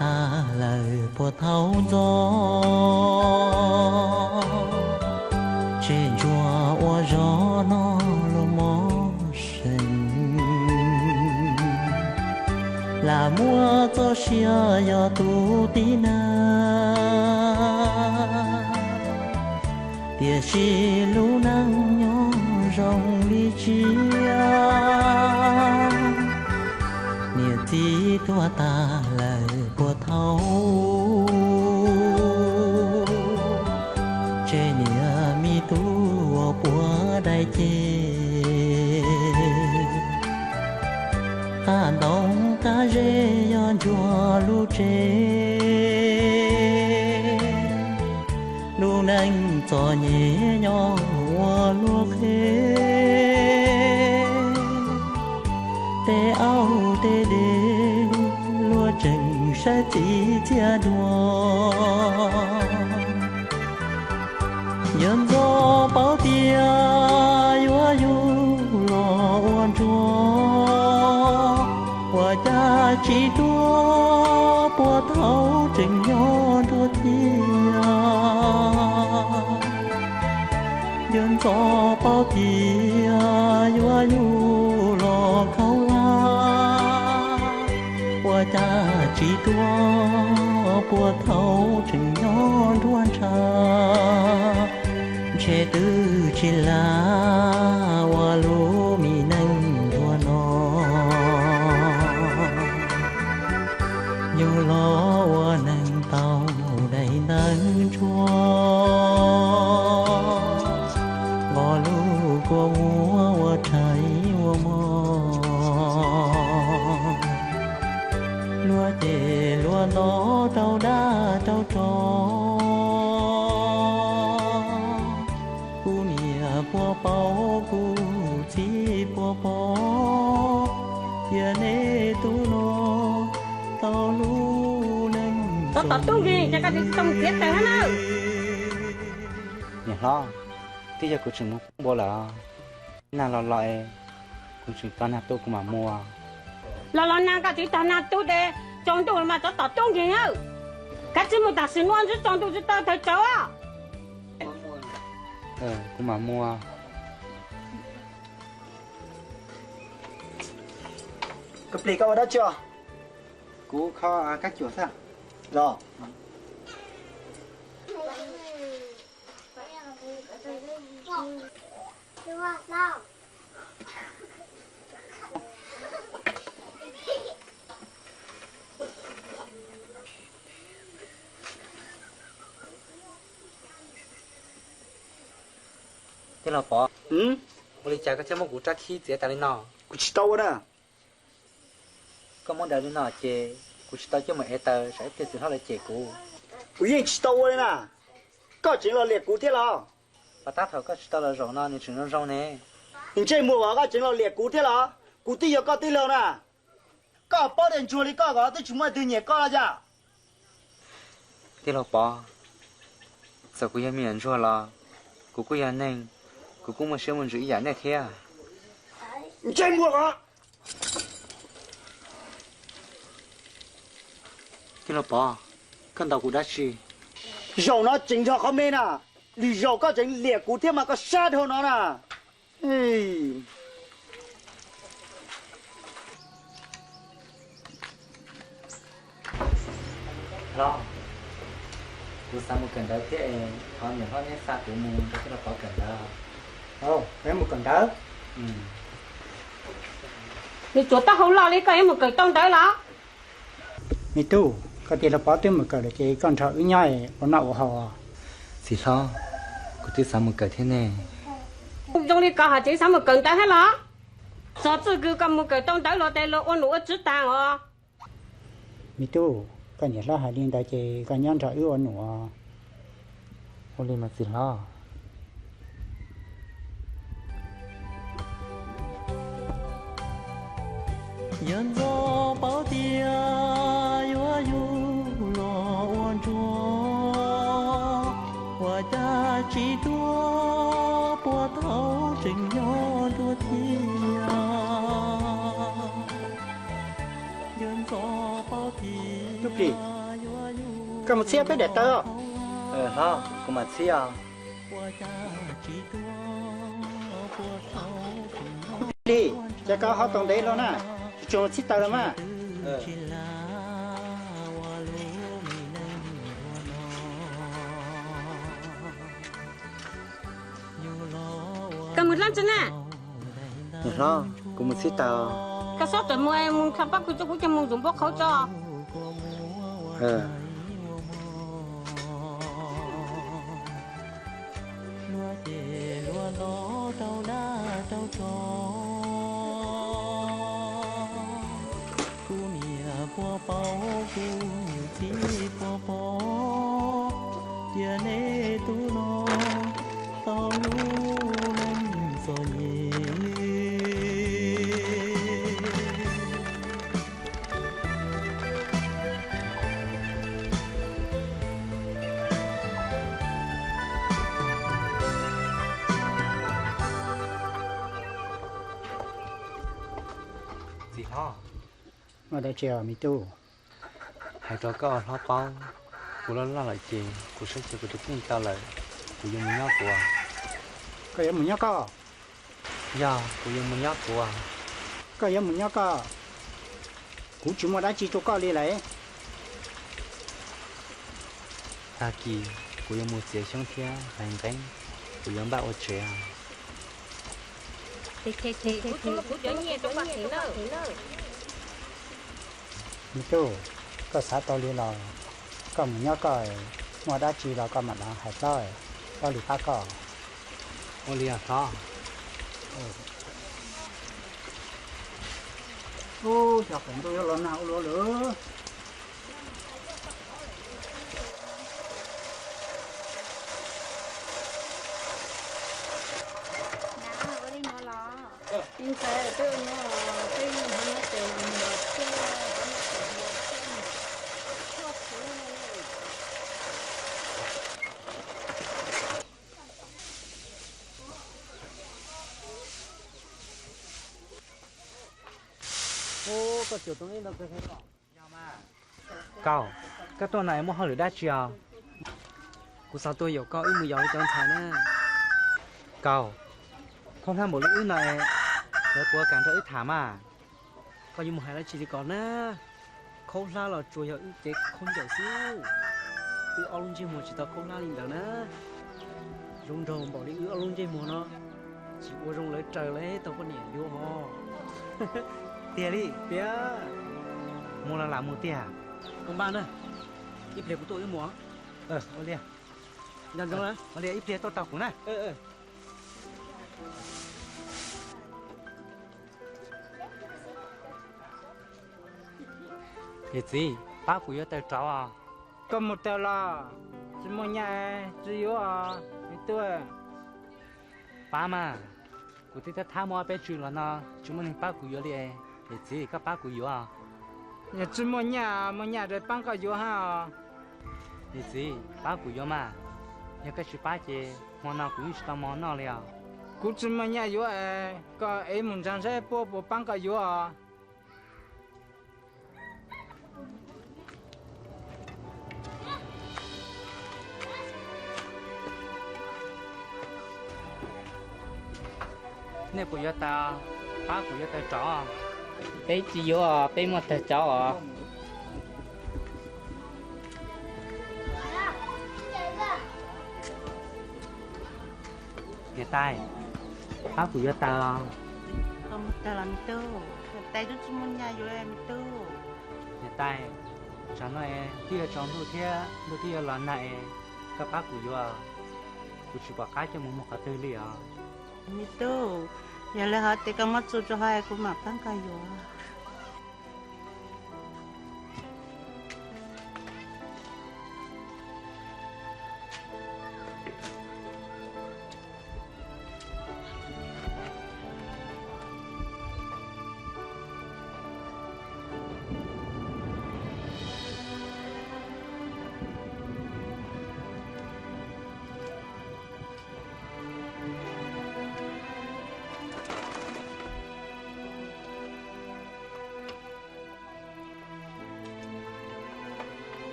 tag lawm puag thaum ntxov, tseg ntsuag ua zog no los mos seem, lam muaj txoj sia yog tus tib neeg, tiam sis lub neej nyob zoo li tsiaj, niam txiv tuag tag lawm puag thaum, tseg niam me tub uas puag dai ces, qab ntoo qab zeb yog ntsuag lub tsev, lub neej txom nyem nyob ua luag qhev, tej aub tej de luag tseem saib txiv txiaj duag. Yawg ntxov paub tias yuav yug los ua ntsuag, ua cas tsis tuag puag thaum tseem nyob nruab thiab. Yawg ntxov paub tias yuav yug los khaub hlab, ua cas tsis tuag puag thaum tseem nyob nruab ntsha. Ntshe twb tsis lam ua lub me neej nruab no, yug los ua neeg tau daim ntawv ntsuag, nqos lub kua muag ua rhais ua mos, luag ceg luag nto rau dab rau tsov. Kuv niam puas paub kuv txiv puas paub, cia nej tub no tau lub neej. Txhob tom tub nkeeg, cas koj tsis tau mus txiav taws na. Niam hlob, twb yog kuv tseem mus pub npua lawm, nag los los es kuv tseem tog nag tub kuv mam mus. Los los nag koj tsis tog nag tub ces tsaus ntuj los mas txhob tom tub nkeeg na. Kav tsij mus tam sim no, tsaus ntuj tsis tau thaum tsaus. Kuv mam mus. Koj plis koj ua dab tsi os? Kuv kho kab cuam xwb. Los. Tij laug Pov, ua li cas koj thiaj muab kuv rab khib txiav tas li no? Kuv tsis tau ua na. Koj muab daws li no ces kuv tsis tau coj mus ev taws, tsam ib pliag txiv hlob lawv cem kuv. Kuv yeej tsis tau ua li na. Koj tseem los liam kuv thiab los? Pas tab thaum koj tsis tau los zaum no nws tseem zoo zoo ne. Ntsej muag, koj tseem los liam kuv thiab los? Kuv twb yog koj tij laug na. Koj paub tias ntsuag li koj ko twb tsis muaj leej twg nyiam koj los cas? Tij laug Pov, txawm kuv yog me nyuam ntsuag los kuv kuj yog neeg, kuv kuj muaj siab muaj ntsws ib yam nej thiab. Ntsej muag ko. Tij laug Pov, koj ntaus kuv dab tsi? Zaum no tseem nrog qhov me na, lwm zaus koj tseem liam kuv thiab mas koj sab dhau no na. Hlob, kuv xav mus kawm ntawv thiab es thov niam hlob neb xa kuv mus nrog tij laug Pov kawm ntawv. Peb mus kawm ntawv? Nws tsuav taub hau loj li koj yuav mus kawm tau ntawv los? Me tub, koj tij laug Pov twb mus kawm lawm ces koj nrog wb nyob ua noj ua haus. Txiv hlob, kuv twb xav mus kawm thiab ne. Zoo li koj hais tseem xav mus kawm ntawv thiab los? Txog txij kwv koj mus kawm tau ntawv los ces los ua num ua tswv tas os. Me tub, koj niam hlob hais li ntawd ces koj nyob nrog wb ua num os. Ua li mas txiv hlob. Yawg ntxov paub tias yuav yug los ua ntsuag, ua cas tsis tuag puag thaum tseem nyob nruab thiab. Yawg ntxov paub tias Koj mus txhib peb daim tawv. Hlob, kuv mam txhib os. Li, ces koj ho tau ntev los na, tsis txhob txhib tawv los mas. Koj mus dlaab tsi na? Hlob, kuv mus txhib tawv. Koj xob tawm mus, mus kho pob kws tso, kuv coj mus ntxuav npua qhauv tso. Luag ces luag nto rau dab rau tsov, kuv niam puas paub, kuv txiv puas pom, tias nej tub no tau lub neej txom nyem. Txiv hlob, muaj dab tsi os me tub? Hais rau koj hlob paub, kuv loj loj lawm ces kuv saib xyuas kuv tus kheej tau lawm, kuv yuav mus nyob kuv. Koj yuav mus nyob koj? Yog, kuv yuav mus nyob kuv. Koj yuav mus nyob koj, kuv tsis muaj dab tsi rau koj li lawm. Tag kis kuv yuav mus txiav xyoob thiab hlais nqeeb, kuv yuav npaj ua tsev. Me tub, koj xav tau li los koj mus nyob koj, muaj dab tsi los koj mam li hais pab, pab li pab koj. Ua li os hlob. Ub, cov qaum ntuj yuav los nag ua luaj lawm. Ub, koj tuaj no es muaj hauj lwm dab tsi os? Kuv xav tuaj yaum koj wb mus yos li cov ntxhais na. Kaus, khaub hlab npaum li wb no es lawv puas kam nrog wb tham mas? Koj yuav mus hais dab tsi li ko na? Khaub hlab los tsuas yog wb cev khaub ncaws xwb. Wb ob lub ntsej muag tsis tau khaub hlab li ntawd na. Zoo nraug npaum li wb ob lub ntsej muag no tsis ua zoo lawv raws li tau poj niam yuav os. Tiag li tiag. Mus los lam mus tiag. Koj npaj na, ib pliag kuv tuaj wb mus. Ua li, ib pliag tuaj tau kuv na. Niam txiv, pab kuv yuav taws rauv os. Koj mus taws los? Tsis muaj nyaj, tsis yuav os me tub. Pab mas, kuv twb thab thab muaj ob peb tswm los no tsis muaj neeg pab kuv yuav li. Niam txiv, koj pab kuv yuav. Yog tsis muaj nyaj, muaj nyaj es pab koj yuav hab os. Niam txiv, pab kuv yuav mas, yog koj tsis pab ces hmo no kuv yeej tsis tau mov noj li os. Kuv tsis muaj nyaj yuav es, koj ev mus nrag ntseb puab puas pab koj yuav os. Nej puas yuav taws? Pab kuv yuav taws rauv. Peb tsis yuav os, peb muaj taws rauv os. Niam tais, pab kuv yuav taws os. Koj mus taws los me tub, tais twb tsis muaj nyaj yuav me tub. Niam tais, tsam no es twb yuav tsaus ntuj thiab ntuj twb yuav los nag es, koj pab kuv yuav, kuv tsis pom qab coj mus muag qhov twg li os. Me tub, yog li hov ces koj muab txuj rau hov kuv mam pab koj yuav.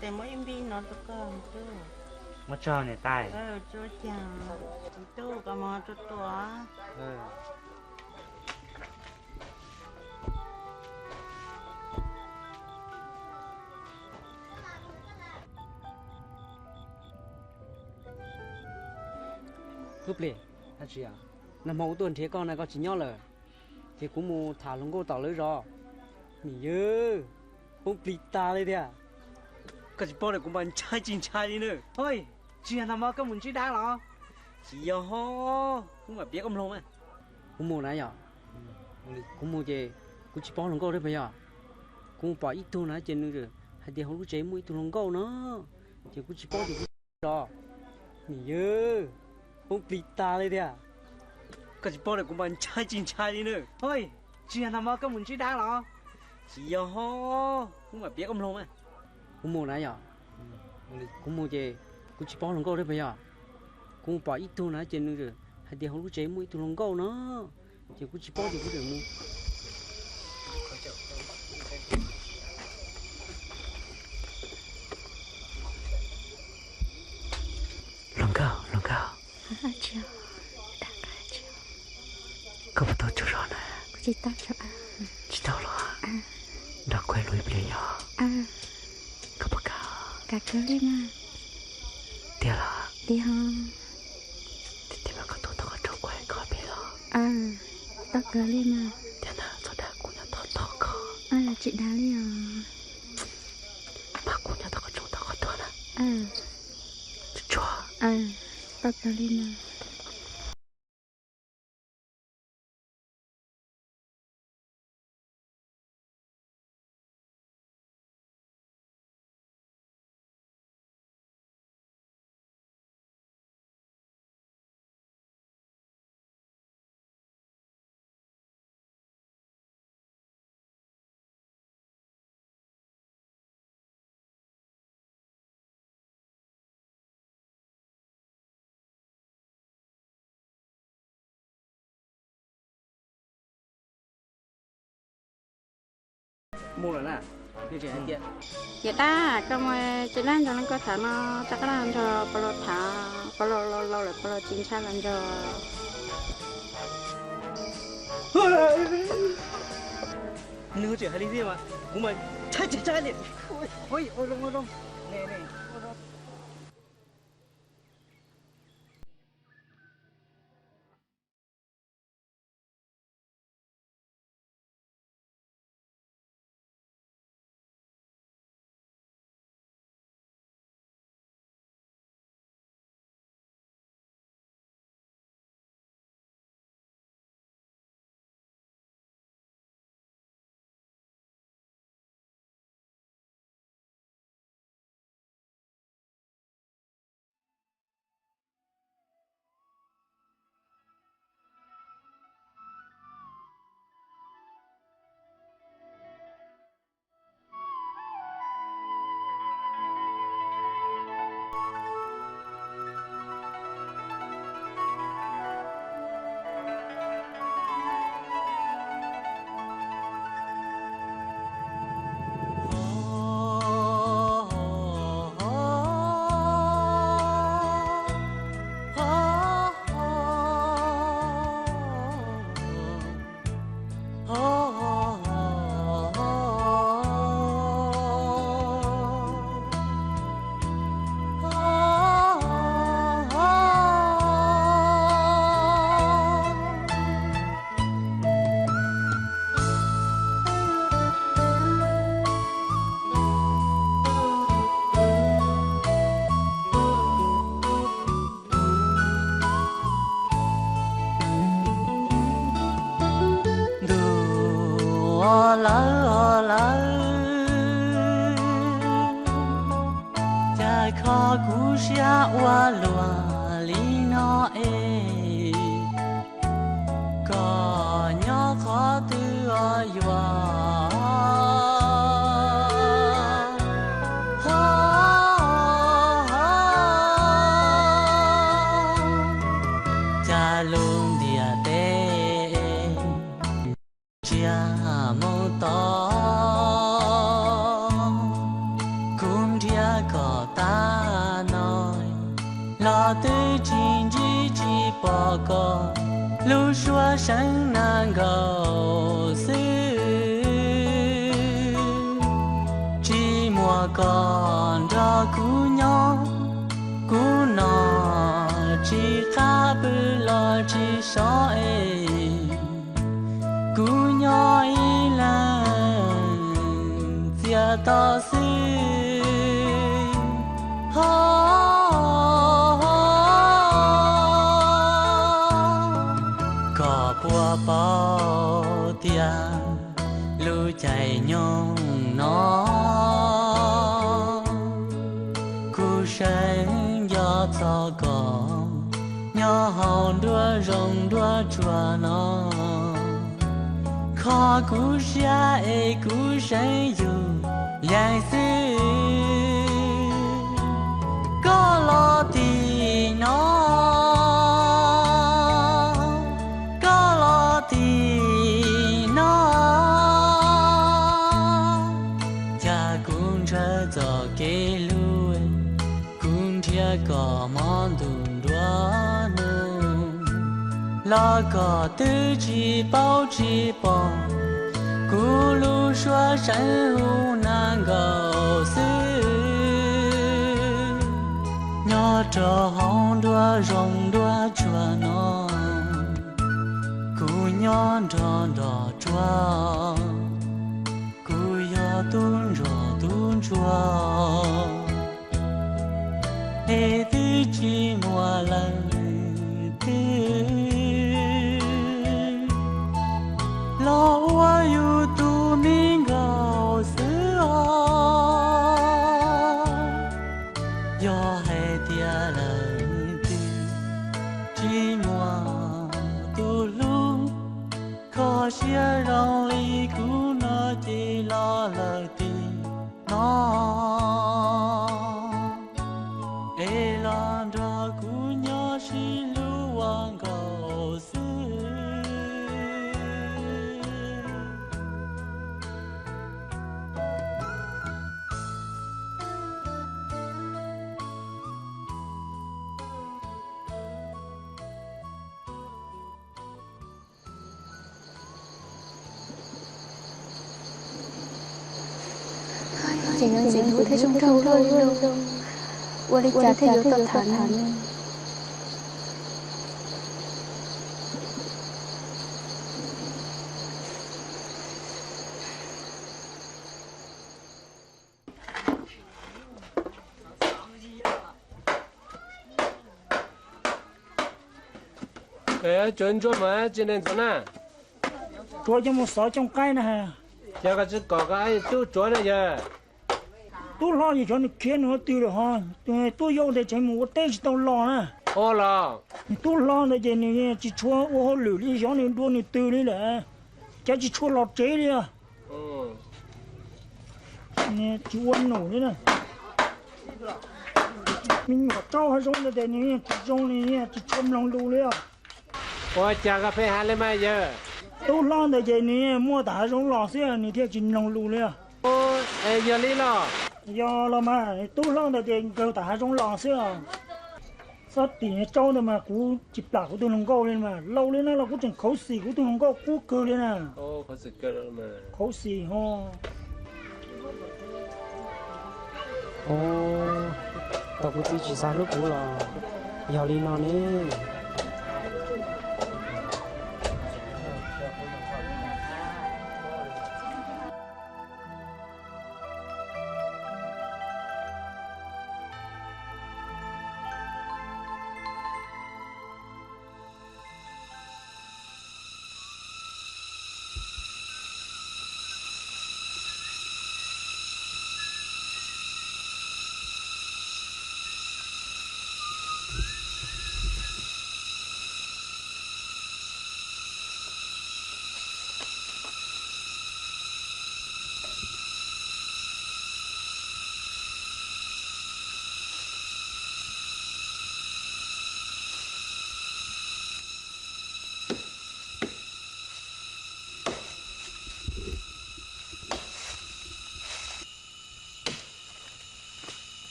Tes muab ib npib no rau koj tus tub. Muab tso niam tais. Tso cag, tus tub koj mus tua tua. Tub Plis, nag hmo kuv tuaj nrhiav koj na koj tsis nyob lawm, ces kuv mus tham hluas nkauj tom lawv zos. Nim yawg, poob plig tas li tiag. Koj tsis paub li, kuv mas ntshai tsis ntshai li na. Hoj, tsis yog ntag mas koj mus ntsib dab los? Tsis yog ho, kuv mam piav koj mloog mas. Kuv mus na yom, kuv mus ces kuv tsis paub hluas nkauj thiab puas yog? Kuv mus pom ib tug na ces nws hais tias hauv lub tsev muaj ib tug hluas nkauj no, ces kuv tsis paub ces kuv los. Nim yawg, poob plig tas li tiag. Koj tsis paub li, kuv mas ntshai tsis ntshai li na. Hoj, tsis yog ntag mas koj mus ntsib dab los? Tsis yog ho, kuv mam piav koj mloog mas. Kuv mus na yom, kuv mus ces kuv tsis paub hluas nkauj thiab puas yog? Kuv mus pom ib tug na ces nws hais tias hauv lub tsev muaj ib tug hluas nkauj no, ces kuv tsis paub ces kuv tseem mus. Hluas nkauj, hluas nkauj, koj puas tau tsaug zog na? Tsis tau los? Nrog kuv hais lus ib pliag yog? Koj puas kam? Tiag los? Tiag tiag mas koj tuaj thov koj tso kuv hais koj pem los? Tau kawg li mas. Tiag ntag, txhob dag, kuv nyob tos tos koj. Tsis dag li os. Mas kuv nyob tom qhov rooj tos koj tuaj na. Tsuag tsuag. Tau kawg li mas. Mus lawm na, yog tseem hais tias, ces tab koj mus tsis dab nrog leej koj tham no, rov qab los nrog pog laus tham, pog laus laus lawm pog laus tsis ntshai los nrog. Nws tseem hais li thiab mas kuv mas ntshai tsis ntshai li. Ntuj, lawv lawv, cas kho kuv siab ua luaj li no es, koj nyob qhov twg yuav, cas lub ntiaj teb tsiaj mus tod, kuv nrhiav pom koj lub suab seev na nkaus xwb. Tsis muaj koj nrog kuv nyob, kuv nom tsis qab pw los tsis sov es, kuv nyob ib leeg txias to xwb. Ho koj puas paub tias lub caij nyoog no kuv seev nco txog koj nyob hauv nruab zoov nruab tsuag no. Kho kuv siab es kuv seev yug yees xwb. Koj los tim no, koj los tim no, cas kuv ntshaw txoj kev hlub, kuv nrhiav koj hmo ntuj nruab hnub los koj twb tsis paub tsis pom. Kuv lub suab seev hu na nkaus xwb, nyob rau hauv nruab zoov nruab tsuag no. Kuv nyob nrog nroj tsuag, kuv yog tub nroj tub ntsuag, es twb tsis muaj leej twg los ua yus tus me nkauj xwb os. Yog hais tias leej twg tsis muaj tus hlub, kho siab zoo li kuv no ces los lawm tim no, es los nrog kuv nyob sib hlub ua nkauj xwb. Tseem yuav ntxim hlub thiab zoo nraug luaj li no, ua li cas thiaj yuav tau tham ne? Tsuav ntsuab mas tsis ntes ntxov na. Tsuav coj mus xov cooj qaib na. Yog koj tsis kom koj tub tsuav na yog. Tub hlob yog xyov nws khiav nws ua twg lawm ho. Tub yau ntawd tseem mus ua teb tsis tau los na. Los tub hlob ntawd ces nws tsis tshua ua hauj lwm li, xyov nws dua nws twg li lawm. Cas tsis tshua los tsev li os. Tsis ua num li na. Me nyuam tsaub hav zoov ntawd ces nws tsis zoo li, tsis tshua mloog lus li os. Ua cas koj pheej hais li mas yawg? Tub hlob ntawd ces nws muaj tam hav zoov los xwb nws thiaj tsis mloog lus li os. Yog li los? Yog los mas, tub hlob ntawd ces nkawg tam hav zoov los xwb os. Xob tim tsaub ntawd mas kuv tsis plam kuv tus hluas nkauj li mas, laus li no los kuv tseem khuv xim kuv tus hluas nkauj qub kawg li na. Khuv xim ho. Tau kuv txiv tsis xav hlub kuv los yog li no ne.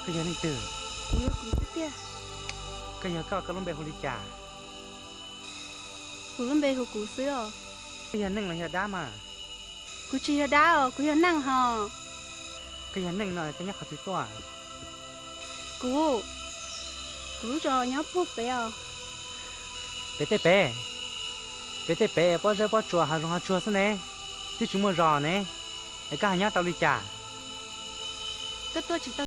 Koj yog leej twg? Kuv yog kuv xwb tiag. Koj yog koj, koj lub npe hu li cas? Kuv lub npe hu kuv xwb os. Koj yog neeg los yog dab mas? Kuv tsis yog dab os, kuv yog neeg hos. Koj yog neeg no koj nyob qhov twg tuaj? Kuv, kuv lub zos nyob puag pem os. Pem tej pem? Pem tej pem pob zeb pob tsuas hav zoov hav tsuag xwb ne, twb tsis muaj zos ne, es koj ho nyob tau li cas? Koj tuaj tsis tau